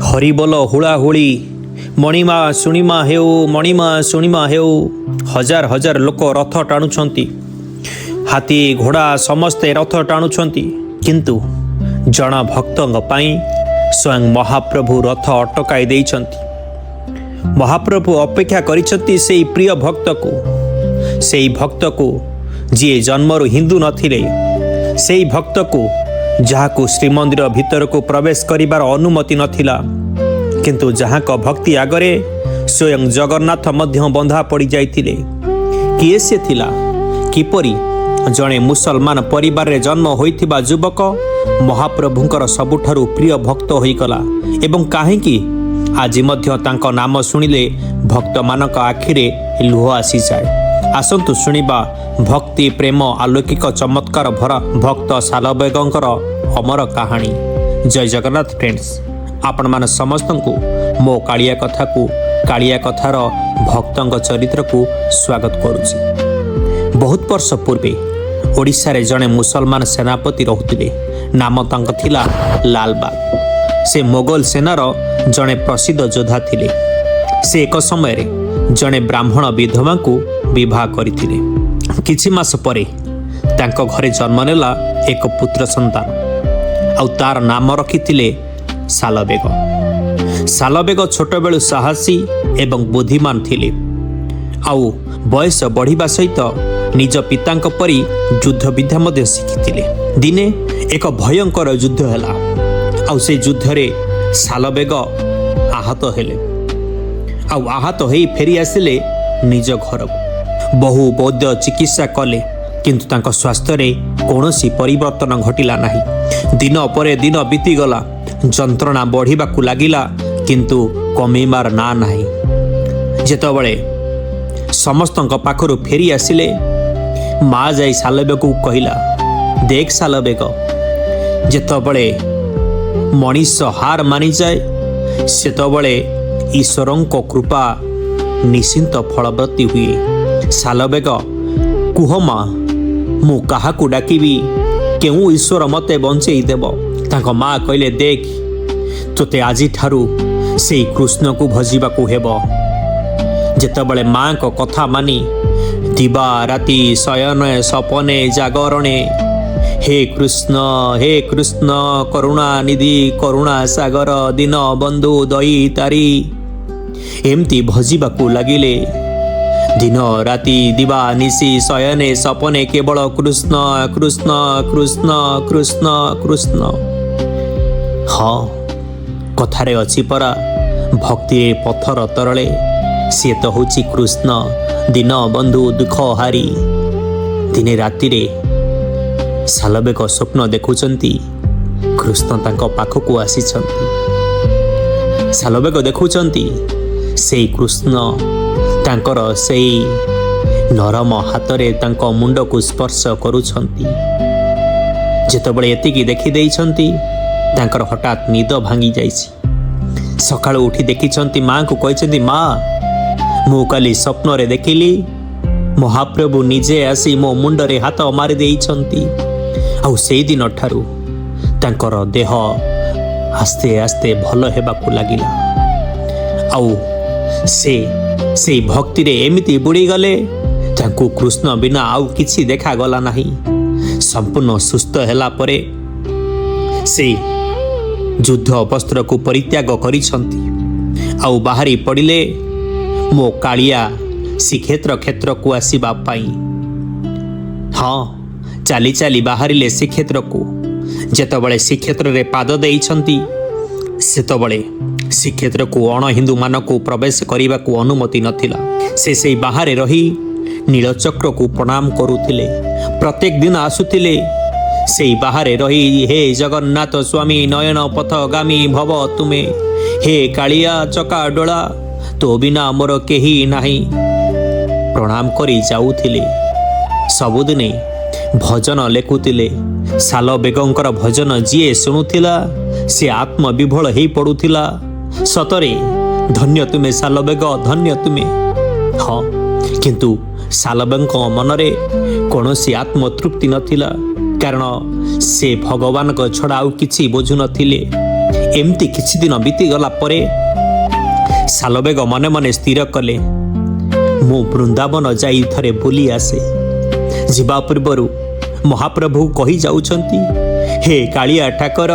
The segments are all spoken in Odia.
ହରିବୋଲ, ହୁଳାହୁଳି, ମଣିମା ଶୁଣିମା ହେଉ, ମଣିମା ଶୁଣିମା ହେଉ। ହଜାର ହଜାର ଲୋକ ରଥ ଟାଣୁଛନ୍ତି, ହାତୀ ଘୋଡ଼ା ସମସ୍ତେ ରଥ ଟାଣୁଛନ୍ତି। କିନ୍ତୁ ଜଣ ଭକ୍ତଙ୍କ ପାଇଁ ସ୍ୱୟଂ ମହାପ୍ରଭୁ ରଥ ଅଟକାଇ ଦେଇଛନ୍ତି। ମହାପ୍ରଭୁ ଅପେକ୍ଷା କରିଛନ୍ତି ସେଇ ପ୍ରିୟ ଭକ୍ତକୁ, ସେଇ ଭକ୍ତକୁ ଯିଏ ଜନ୍ମରୁ ହିନ୍ଦୁ ନଥିଲେ, ସେଇ ଭକ୍ତକୁ ଯାହାକୁ ଶ୍ରୀମନ୍ଦିର ଭିତରକୁ ପ୍ରବେଶ କରିବାର ଅନୁମତି ନଥିଲା, କିନ୍ତୁ ଯାହାଙ୍କ ଭକ୍ତି ଆଗରେ ସ୍ୱୟଂ ଜଗନ୍ନାଥ ମଧ୍ୟ ବନ୍ଧା ପଡ଼ିଯାଇଥିଲେ। କିଏ ସେ ଥିଲା? କିପରି ଜଣେ ମୁସଲମାନ ପରିବାରରେ ଜନ୍ମ ହୋଇଥିବା ଯୁବକ ମହାପ୍ରଭୁଙ୍କର ସବୁଠାରୁ ପ୍ରିୟ ଭକ୍ତ ହୋଇଗଲା ଏବଂ କାହିଁକି ଆଜି ମଧ୍ୟ ତାଙ୍କ ନାମ ଶୁଣିଲେ ଭକ୍ତମାନଙ୍କ ଆଖିରେ ଲୁହ ଆସିଯାଏ? ଆସନ୍ତୁ ଶୁଣିବା ଭକ୍ତି, ପ୍ରେମ, ଆଲୌକିକ ଚମତ୍କାର ଭରା ଭକ୍ତ ସାଲବେଗଙ୍କର ଅମର କାହାଣୀ। ଜୟ ଜଗନ୍ନାଥ ଫ୍ରେଣ୍ଡସ୍, ଆପଣମାନେ ସମସ୍ତଙ୍କୁ ମୋ କାଳିଆ କଥାକୁ, କାଳିଆ କଥାର ଭକ୍ତଙ୍କ ଚରିତ୍ରକୁ ସ୍ୱାଗତ କରୁଛି। ବହୁତ ବର୍ଷ ପୂର୍ବେ ଓଡ଼ିଶାରେ ଜଣେ ମୁସଲମାନ ସେନାପତି ରହୁଥିଲେ। ନାମ ତାଙ୍କ ଥିଲା ଲାଲବାଗ। ସେ ମୋଗଲ ସେନାର ଜଣେ ପ୍ରସିଦ୍ଧ ଯୋଦ୍ଧା ଥିଲେ। ସେ ଏକ ସମୟରେ ଜଣେ ବ୍ରାହ୍ମଣ ବିଧବାଙ୍କୁ ବିବାହ କରିଥିଲେ। କିଛି ମାସ ପରେ ତାଙ୍କ ଘରେ ଜନ୍ମ ନେଲା ଏକ ପୁତ୍ର ସନ୍ତାନ ଆଉ ତାର ନାମ ରଖିଥିଲେ ସାଲବେଗ। ସାଲବେଗ ଛୋଟବେଳୁ ସାହସୀ ଏବଂ ବୁଦ୍ଧିମାନ ଥିଲେ ଆଉ ବୟସ ବଢ଼ିବା ସହିତ ନିଜ ପିତାଙ୍କ ପରି ଯୁଦ୍ଧବିଦ୍ୟା ମଧ୍ୟ ଶିଖିଥିଲେ। ଦିନେ ଏକ ଭୟଙ୍କର ଯୁଦ୍ଧ ହେଲା ଆଉ ସେ ଯୁଦ୍ଧରେ ସାଲବେଗ ଆହତ ହେଲେ ଆଉ ଆହତ ହେଇ ଫେରି ଆସିଲେ ନିଜ ଘରକୁ। ବହୁ ବୈଦ୍ୟ ଚିକିତ୍ସା କଲେ, କିନ୍ତୁ ତାଙ୍କ ସ୍ୱାସ୍ଥ୍ୟରେ କୌଣସି ପରିବର୍ତ୍ତନ ଘଟିଲା ନାହିଁ। ଦିନ ପରେ ଦିନ ବିତିଗଲା, ଯନ୍ତ୍ରଣା ବଢ଼ିବାକୁ ଲାଗିଲା, କିନ୍ତୁ କମିବାର ନାଁ ନାହିଁ। ଯେତେବେଳେ ସମସ୍ତଙ୍କ ପାଖରୁ ଫେରି ଆସିଲେ, ମା ଯାଇ ସାଲବେଗକୁ କହିଲା, "ଦେଖ ସାଲବେଗ, ଯେତେବେଳେ ମଣିଷ ହାର ମାନିଯାଏ, ସେତେବେଳେ ଈଶ୍ୱରଙ୍କ କୃପା ନିଶ୍ଚିନ୍ତ ଫଳବତୀ ହୁଏ।" ସାଲବେଗ, "କୁହ ମା, ମୁଁ କାହାକୁ ଡାକିବି? କେଉଁ ଈଶ୍ୱର ମୋତେ ବଞ୍ଚେଇ ଦେବ?" ତାଙ୍କ ମା କହିଲେ, "ଦେଖ, ତୋତେ ଆଜିଠାରୁ ସେଇ କୃଷ୍ଣକୁ ଭଜିବାକୁ ହେବ।" ଯେତେବେଳେ ମାଙ୍କ କଥା ମାନି ଦିବା ରାତି, ଶୟନେ ସପନେ ଜାଗରଣେ, "ହେ କୃଷ୍ଣ, ହେ କୃଷ୍ଣ, କରୁଣା ନିଧି, କରୁଣା ସାଗର, ଦୀନ ବନ୍ଧୁ ଦଇତାରୀ", ଏମିତି ଭଜିବାକୁ ଲାଗିଲେ। ଦିନ ରାତି, ଦିବା ନିଶି, ଶୟନେ ସପନେ କେବଳ କୃଷ୍ଣ କୃଷ୍ଣ କୃଷ୍ଣ କୃଷ୍ଣ କୃଷ୍ଣ। ହଁ, କଥାରେ ଅଛି ପରା, ଭକ୍ତିରେ ପଥର ତରଳେ। ସିଏ ତ ହେଉଛି କୃଷ୍ଣ, ଦୀନ ବନ୍ଧୁ ଦୁଃଖ ହାରି। ଦିନେ ରାତିରେ ସାଲବେଗ ସ୍ୱପ୍ନ ଦେଖୁଛନ୍ତି, କୃଷ୍ଣ ତାଙ୍କ ପାଖକୁ ଆସିଛନ୍ତି। ସାଲବେଗ ଦେଖୁଛନ୍ତି, ସେଇ କୃଷ୍ଣ ତାଙ୍କର ସେଇ ନରମ ହାତରେ ତାଙ୍କ ମୁଣ୍ଡକୁ ସ୍ପର୍ଶ କରୁଛନ୍ତି। ଯେତେବେଳେ ଏତିକି ଦେଖିଦେଇଛନ୍ତି, ତାଙ୍କର ହଠାତ୍ ନିଦ ଭାଙ୍ଗି ଯାଇଛି। ସକାଳୁ ଉଠି ଦେଖିଛନ୍ତି, ମାଙ୍କୁ କହିଛନ୍ତି, "ମା, ମୁଁ କାଲି ସ୍ୱପ୍ନରେ ଦେଖିଲି, ମହାପ୍ରଭୁ ନିଜେ ଆସି ମୋ ମୁଣ୍ଡରେ ହାତ ମାରି ଦେଇଛନ୍ତି।" ଆଉ ସେଇଦିନ ଠାରୁ ତାଙ୍କର ଦେହ ଆସ୍ତେ ଆସ୍ତେ ଭଲ ହେବାକୁ ଲାଗିଲା ଆଉ ସେ ସେଇ ଭକ୍ତିରେ ଏମିତି ବୁଡ଼ିଗଲେ, ତାଙ୍କୁ କୃଷ୍ଣ ବିନା ଆଉ କିଛି ଦେଖାଗଲା ନାହିଁ। ସମ୍ପୂର୍ଣ୍ଣ ସୁସ୍ଥ ହେଲା ପରେ ସେ ଯୁଦ୍ଧ ବସ୍ତ୍ରକୁ ପରିତ୍ୟାଗ କରିଛନ୍ତି ଆଉ ବାହାରି ପଡ଼ିଲେ ମୋ କାଳିଆ ଶ୍ରୀକ୍ଷେତ୍ର କ୍ଷେତ୍ରକୁ ଆସିବା ପାଇଁ। ହଁ, ଚାଲି ଚାଲି ବାହାରିଲେ ଶ୍ରୀକ୍ଷେତ୍ରକୁ। ଯେତେବେଳେ ଶ୍ରୀକ୍ଷେତ୍ରରେ ପାଦ ଦେଇଛନ୍ତି, ସେତେବେଳେ ଶ୍ରୀକ୍ଷେତ୍ରକୁ ଅଣହିନ୍ଦୁମାନଙ୍କୁ ପ୍ରବେଶ କରିବାକୁ ଅନୁମତି ନଥିଲା। ସେ ସେଇ ବାହାରେ ରହି ନୀଳଚକ୍ରକୁ ପ୍ରଣାମ କରୁଥିଲେ। ପ୍ରତ୍ୟେକ ଦିନ ଆସୁଥିଲେ। ସେଇ ବାହାରେ ରହି, "ହେ ଜଗନ୍ନାଥ ସ୍ୱାମୀ, ନୟନ ପଥଗାମୀ ଭବ ତୁମେ, ହେ କାଳିଆ ଚକା ଡୋଳା, ତୋ ବିନା ମୋର କେହି ନାହିଁ", ପ୍ରଣାମ କରି ଯାଉଥିଲେ। ସବୁଦିନେ ଭଜନ ଲେଖୁଥିଲେ। ସାଲବେଗଙ୍କର ଭଜନ ଯିଏ ଶୁଣୁଥିଲା, ସେ ଆତ୍ମବିଭୋଳ ହେଇ ପଡ଼ୁଥିଲା। ସତରେ ଧନ୍ୟ ତୁମେ ସାଲବେଗ, ଧନ୍ୟ ତୁମେ। ହଁ, କିନ୍ତୁ ସାଲବେଗଙ୍କ ମନରେ କୌଣସି ଆତ୍ମତୃପ୍ତି ନଥିଲା, କାରଣ ସେ ଭଗବାନଙ୍କ ଛଡ଼ା ଆଉ କିଛି ବୁଝୁନଥିଲେ। ଏମିତି କିଛି ଦିନ ବିତିଗଲା ପରେ ସାଲବେଗ ମନେ ମନେ ସ୍ଥିର କଲେ, ମୁଁ ବୃନ୍ଦାବନ ଯାଇ ଥରେ ବୁଲି ଆସେ। ଯିବା ପୂର୍ବରୁ ମହାପ୍ରଭୁ କହି ଯାଉଛନ୍ତି, ହେ କାଳିଆ ଠାକୁର,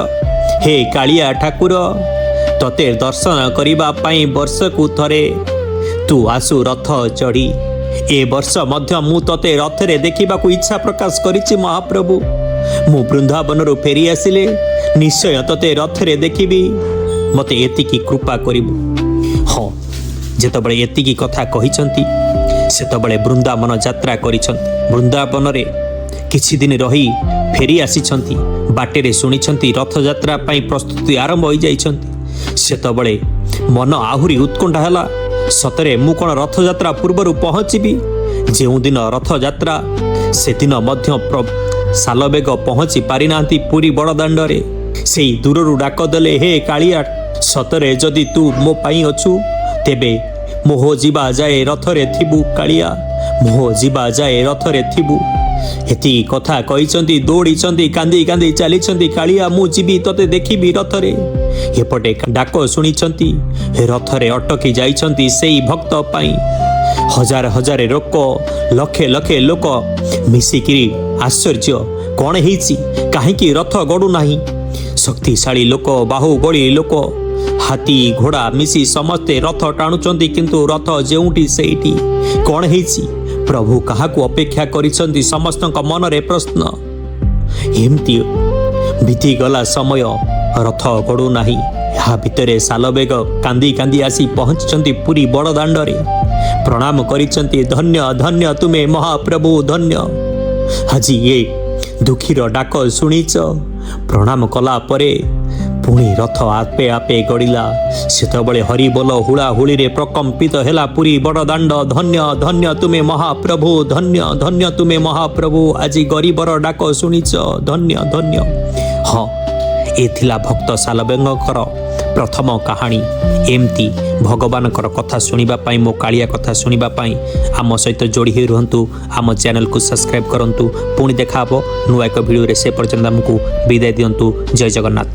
ହେ କାଳିଆ ଠାକୁର, ତତେ ଦର୍ଶନ କରିବା ପାଇଁ ବର୍ଷକୁ ଥରେ ତୁ ଆସୁ ରଥ ଚଢ଼ି। ଏ ବର୍ଷ ମଧ୍ୟ ମୁଁ ତତେ ରଥରେ ଦେଖିବାକୁ ଇଚ୍ଛା ପ୍ରକାଶ କରିଛି ମହାପ୍ରଭୁ। ମୁଁ ବୃନ୍ଦାବନରୁ ଫେରି ଆସିଲେ ନିଶ୍ଚୟ ତତେ ରଥରେ ଦେଖିବି, ମୋତେ ଏତିକି କୃପା କରିବୁ। ହଁ, ଯେତେବେଳେ ଏତିକି କଥା କହିଛନ୍ତି, ସେତେବେଳେ ବୃନ୍ଦାବନ ଯାତ୍ରା କରିଛନ୍ତି। ବୃନ୍ଦାବନରେ କିଛି ଦିନ ରହି ଫେରି ଆସିଛନ୍ତି। ବାଟରେ ଶୁଣିଛନ୍ତି ରଥଯାତ୍ରା ପାଇଁ ପ୍ରସ୍ତୁତି ଆରମ୍ଭ ହୋଇଯାଇଛନ୍ତି। ସେତେବେଳେ ମନ ଆହୁରି ଉତ୍କଣ୍ଠା ହେଲା, ସତରେ ମୁଁ କ'ଣ ରଥଯାତ୍ରା ପୂର୍ବରୁ ପହଞ୍ଚିବି? ଯେଉଁଦିନ ରଥଯାତ୍ରା, ସେଦିନ ମଧ୍ୟ ସାଲବେଗ ପହଞ୍ଚି ପାରିନାହାନ୍ତି ପୁରୀ ବଡ଼ଦାଣ୍ଡରେ। ସେଇ ଦୂରରୁ ଡାକ ଦେଲେ, ହେ କାଳିଆ, ସତରେ ଯଦି ତୁ ମୋ ପାଇଁ ଅଛୁ, ତେବେ ମୋହ ଯିବା ଯାଏ ରଥରେ ଥିବୁ। କାଳିଆ, ମୋହ ଯିବା ଯାଏ ରଥରେ ଥିବୁ। ଏତିକି କଥା କହିଛନ୍ତି, ଦୌଡ଼ିଛନ୍ତି, କାନ୍ଦି କାନ୍ଦି ଚାଲିଛନ୍ତି, କାଳିଆ ମୁଁ ଯିବି, ତତେ ଦେଖିବି ରଥରେ। ଏପଟେ ଡାକ ଶୁଣିଛନ୍ତି, ରଥରେ ଅଟକି ଯାଇଛନ୍ତି ସେଇ ଭକ୍ତ ପାଇଁ। ହଜାର ହଜାର ଲୋକ, ଲକ୍ଷେ ଲକ୍ଷେ ଲୋକ ମିଶିକିରି ଆଶ୍ଚର୍ଯ୍ୟ, କ'ଣ ହେଇଛି, କାହିଁକି ରଥ ଗଡ଼ୁନାହିଁ? ଶକ୍ତିଶାଳୀ ଲୋକ, ବାହୁବଳୀ ଲୋକ, ହାତୀ ଘୋଡ଼ା ମିଶି ସମସ୍ତେ ରଥ ଟାଣୁଛନ୍ତି, କିନ୍ତୁ ରଥ ଯେଉଁଠି ସେଇଠି। କ'ଣ ହେଇଛି? ପ୍ରଭୁ କାହାକୁ ଅପେକ୍ଷା କରିଛନ୍ତି? ସମସ୍ତଙ୍କ ମନରେ ପ୍ରଶ୍ନ। ଏମିତି ବିତିଗଲା ସମୟ, ରଥ ଗଡ଼ୁନାହିଁ। ଏହା ଭିତରେ ସାଲବେଗ କାନ୍ଦି କାନ୍ଦି ଆସି ପହଞ୍ଚିଛନ୍ତି ପୁରୀ ବଡ଼ଦାଣ୍ଡରେ। ପ୍ରଣାମ କରିଛନ୍ତି, ଧନ୍ୟ ଧନ୍ୟ ତୁମେ ମହାପ୍ରଭୁ, ଧନ୍ୟ, ଆଜି ଏ ଦୁଃଖୀର ଡାକ ଶୁଣିଛ। ପ୍ରଣାମ କଲା ପରେ ପୁଣି ରଥ ଆପେ ଆପେ ଗଡ଼ିଲା। ସେତେବେଳେ ହରିବୋଲ ହୁଳାହୁଳିରେ ପ୍ରକମ୍ପିତ ହେଲା ପୁରୀ ବଡ଼ଦାଣ୍ଡ। ଧନ୍ୟ ଧନ୍ୟ ତୁମେ ମହାପ୍ରଭୁ, ଧନ୍ୟ ଧନ୍ୟ ତୁମେ ମହାପ୍ରଭୁ, ଆଜି ଗରିବର ଡାକ ଶୁଣିଛ, ଧନ୍ୟ ଧନ୍ୟ। ହଁ, ଏ ଥିଲା ଭକ୍ତ ସାଲବେଗଙ୍କର ପ୍ରଥମ କାହାଣୀ। ଏମିତି ଭଗବାନଙ୍କର କଥା ଶୁଣିବା ପାଇଁ, ମୋ କାଳିଆ କଥା ଶୁଣିବା ପାଇଁ ଆମ ସହିତ ଯୋଡ଼ି ହୋଇ ରୁହନ୍ତୁ, ଆମ ଚ୍ୟାନେଲକୁ ସବସ୍କ୍ରାଇବ୍ କରନ୍ତୁ। ପୁଣି ଦେଖା ହେବ ନୂଆ ଏକ ଭିଡ଼ିଓରେ, ସେ ପର୍ଯ୍ୟନ୍ତ ଆମକୁ ବିଦାୟ ଦିଅନ୍ତୁ। ଜୟ ଜଗନ୍ନାଥ।